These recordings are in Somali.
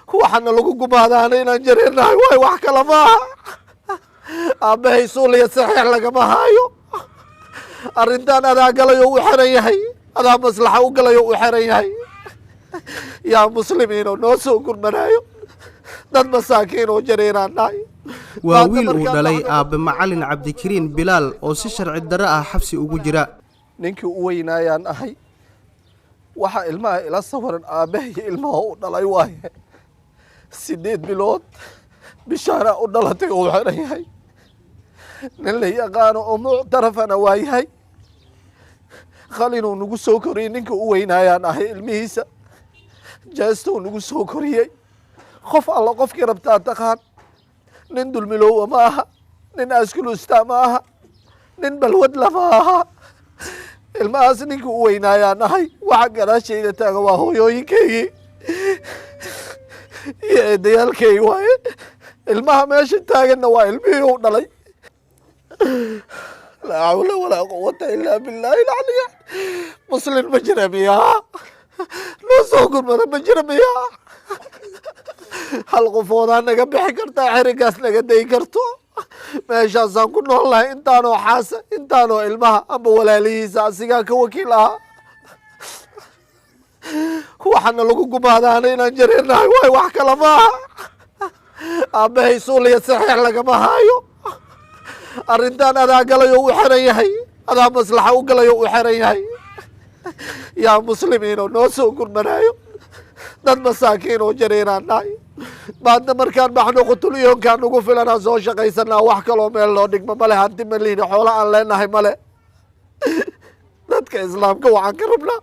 Waxaana lagu gumaadaana inaan jareernahay waay, wax kale maaha. Aabbahay suuliya saxiix lagama haayo. Arrintan adaa galayo u xeran yahay, adaa maslaxa u galayo u xeran yahay. Yaa muslimiinoo noo soo gurmanaayo, dad masaakiin oo jareeraan nahay. Waa wiil uu dhalay aabbe macalin Cabdikariin Bilaal oo si sharci darro ah xabsi ugu jira. Ninkii u weynaayaan ahay. Waxaa ilmaha ila sawiran aabbahay ilmaha u dhalay waaye. 8 bilood bishaana u dhalatay oo u xeran yahay. Nin la yaqaano oo muctarafana waa yahay. Qalinuu nagu soo koriyey. Ninka u weynaayaan ahay ilmihiisa. Jeestou nagu soo koriyey. Qof alla qofkii rabtaa taqaan. Nin dulmiloowa ma aha, nin askulusta ma aha, nin balwadla ma aha. Ilmahaas ninka u weynaayaan ahay. Waxa gadaashayda taaga waa hooyooyinkaygii iyo eedayaalkaygi waaye. Ilmaha meesha taaganna waa ilmihii u dhalay. Laa xawla walaa quwata ilaa billaahi alcaliya. Muslim ma jira miyaa? Noo soo gurmada ma jira miyaa? Hal qofoodaa naga bixi kartaa, xerigaas naga day karto. Meeshaasaan ku nool nahay, intaanoo xaasa, intaanoo ilmaha amba walaalihiisa asigaa ka wakiil ahaa. Waxaana lagu gumaadaana inaan jareernahay waay, wax kale maaha. Aabbahay suuliya saxiix lagama haayo. Arrintan adaa galayo u xeran yahay, adaa maslaxa u galayo u xeran yahay. Yaa muslimiinoo noo soo gurmanaayo, dad masaakiin oo jareeraan nahay. Maanta markaan baxno qutulyoonkaan ugu filanaa soo shaqaysanaa. Wax kaloo meel loo dhigmo male, hanti ma lihni, xoola aan leenahay male. Dadka islaamka waxaan ka rabnaa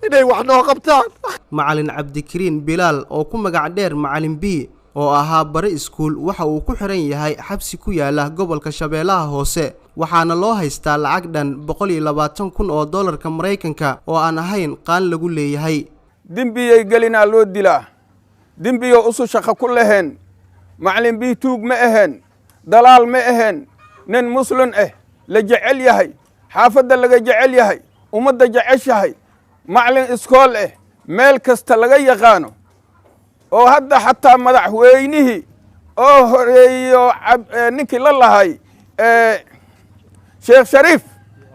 inay wax noo qabtaan. Macalin Cabdikariin Bilaal oo ku magac dheer Macalin B oo ahaa bare iskuul waxa uu ku xiran yahay xabsi ku yaala gobolka Shabeellaha Hoose, waxaana loo haystaa lacag dhan 120,000 oo doolarka Maraykanka oo aan ahayn qaan lagu leeyahay. Dembiyay gelinaa loo dilaa, dembiyo usu shaqo ku laheen. Macalin B tuug ma aheen, dalaal ma aheen, nin muslin ah, la jecel yahay, xaafadda laga jecel yahay, ummadda jeceshahay, macalin iskool ah, meel kasta laga yaqaano, oo hadda xataa madaxweynihii oo horeeyo ninkii la lahay Sheekh Shariif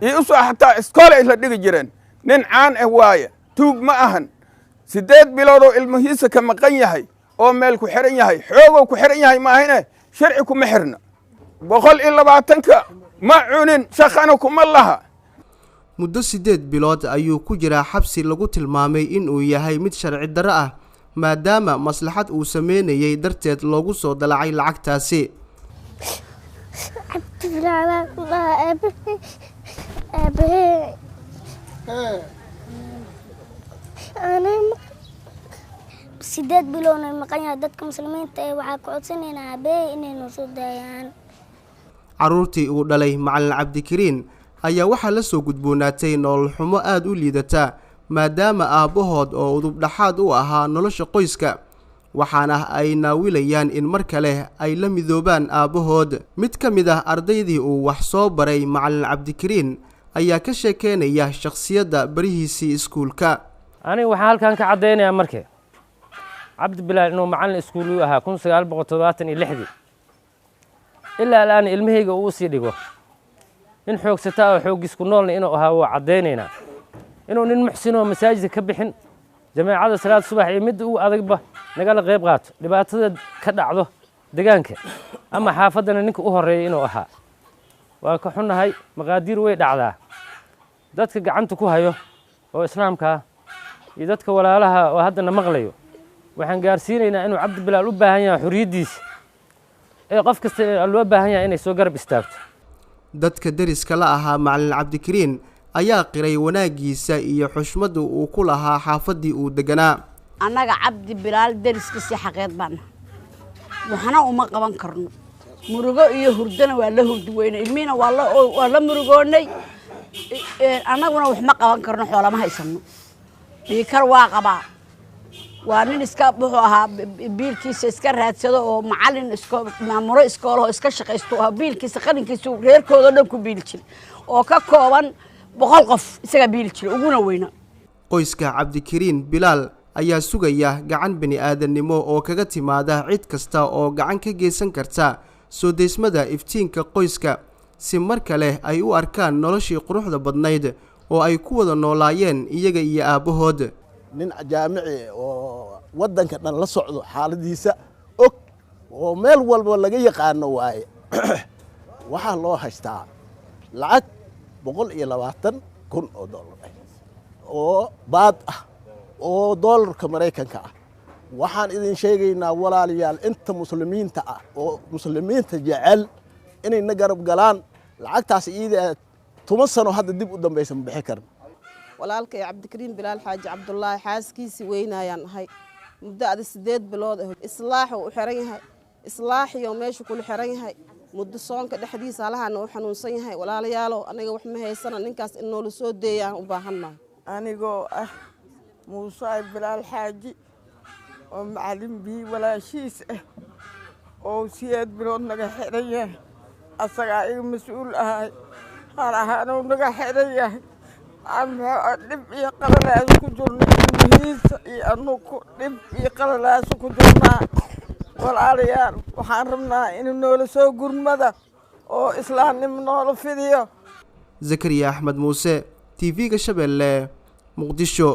iyo usu xataa iskool ay la dhigi jireen. Nin caan ah waaye, tuug ma ahan. 8 biloodoo ilmihiisa ka maqan yahay oo meel ku xiran yahay, xoogow ku xiran yahay maahine sharci kuma xirna. 120-ka ma cunin, shaqana kuma laha. Muddo 8 bilood ayuu ku jiraa xabsi lagu tilmaamay inuu yahay mid sharci darro ah, maadaama maslaxad uu sameynayay darteed loogu soo dalacay lacagtaasi. Cabdi Bilaal aabahay, aabahay anay 8 biloodna maqan yahay. Dadka muslimiinta ee waxaa ka codsanaynaa aabahay inay noo soo daayaan. Carruurtii uu dhalay macalin Cabdikariin ayaa waxaa la soo gudboonaatay nolol xumo aada u liidata, maadaama aabbahood oo udubdhaxaad u ahaa nolosha qoyska, waxaana ay naawilayaan in mar kale ay la midoobaan aabbahood. Mid ka mid ah ardaydii uu wax soo baray macalin Cabdikariin ayaa ka sheekeynaya shakhsiyadda barihiisii iskuulka. Aniga waxaan halkan ka caddaynayaa marke Cabdi Bilaal inuu macallin iskuul u ahaa 1976-dii ilaa al'aan ilmahayga uu usii dhigo. Nin xoogsataa oo xooggiis ku noolna inuu ahaa waa caddaynaynaa. Inuu nin muxsin oo masaajidka ka bixin, jameecada salaad subax iyo midda ugu adagba nagala qayb qaato, dhibaatada ka dhacdo degaanka ama xaafaddana ninka u horreeya inuu ahaa. Waa ka xunnahay, maqaadiir way dhacdaa. Dadka gacanta ku hayo oo islaamkaa iyo dadka walaalaha oo haddana maqlayo waxaan gaarsiinaynaa inuu Cabdi Bilaal u baahan yahay xorriyaddiisa, ee qof kasta loo baahan yahay inay soo garab istaagto. Dadka deriska la ahaa macalin Cabdikariin ayaa qiray wanaaggiisa iyo xushmadda uu ku lahaa xaafaddii uu deganaa. Annaga Cabdi Bilaal deriskiisii xaqeed baana, waxna uma qaban karno. Murugo iyo hurdana waa la hurdi weynay, ilmihiina waa la murugoonay. Annaguna wax ma qaban karno, xoolama haysano. Dhiikar waa qabaa, waa nin iska wuxuu ahaa biilkiisa iska raadsado oo macalin isko maamulo iskoolaho iska shaqaysto ahaa. Biilkiisa qalinkiisa reerkooda dhan ku biili jiray oo ka kooban 100 qof isagaa biili jiray uguna weyna. Qoyska Cabdikariin Bilaal ayaa sugaya gacan bini'aadannimo oo kaga timaada cid kasta oo gacan ka geysan karta soo deysmada iftiinka qoyska, si mar kale ay u arkaan noloshii quruxda badnayd oo ay ku wada noolaayeen iyaga iyo aabbahood. Nin jaamici oo waddanka dhan la socdo, xaaladiisa og oo meel walba laga yaqaano waaye. Waxaa loo haystaa lacag 120,000 oo dollar ah oo baad ah oo doolarka Maraykanka ah. Waxaan idin sheegaynaa, walaalayaal, inta muslimiinta ah oo muslimiinta jecel inay na garab galaan. Lacagtaas iyada 10 sano hadda dib u dambaysa ma bixi karin. Walaalkay Cabdikariin Bilaal Xaaji Cabdulaahi xaaskiisii weynaayaan ahay. Muddo ada 8 bilood ah islaaxuu u xiran yahay, islaaxiyo meeshu kula xiran yahay muddo soonka dhexdiisa halahana u xanuunsan yahay. Walaalayaalow, aniga wax ma haysana, ninkaas in noola soo deeyaan u baahannahay. Anigoo ah Muuse Bilaal Xaaji oo macalin bii walaashiis ah oo 8 bilood naga xiran yahay, asagaa iga mas-uul ahay, har ahaanuu naga xiran yahay. Dhib iyo qalalaas ku jirna, ilmihiisa iyo anugu dhib iyo qalalaas ku jirnaa. Walaalayaal, waxaan rabnaa inuu noola soo gurmada oo islaamnimo noola fidiyo. Zakariya Axmed Muuse, TV-ga Shabeelle, Muqdisho.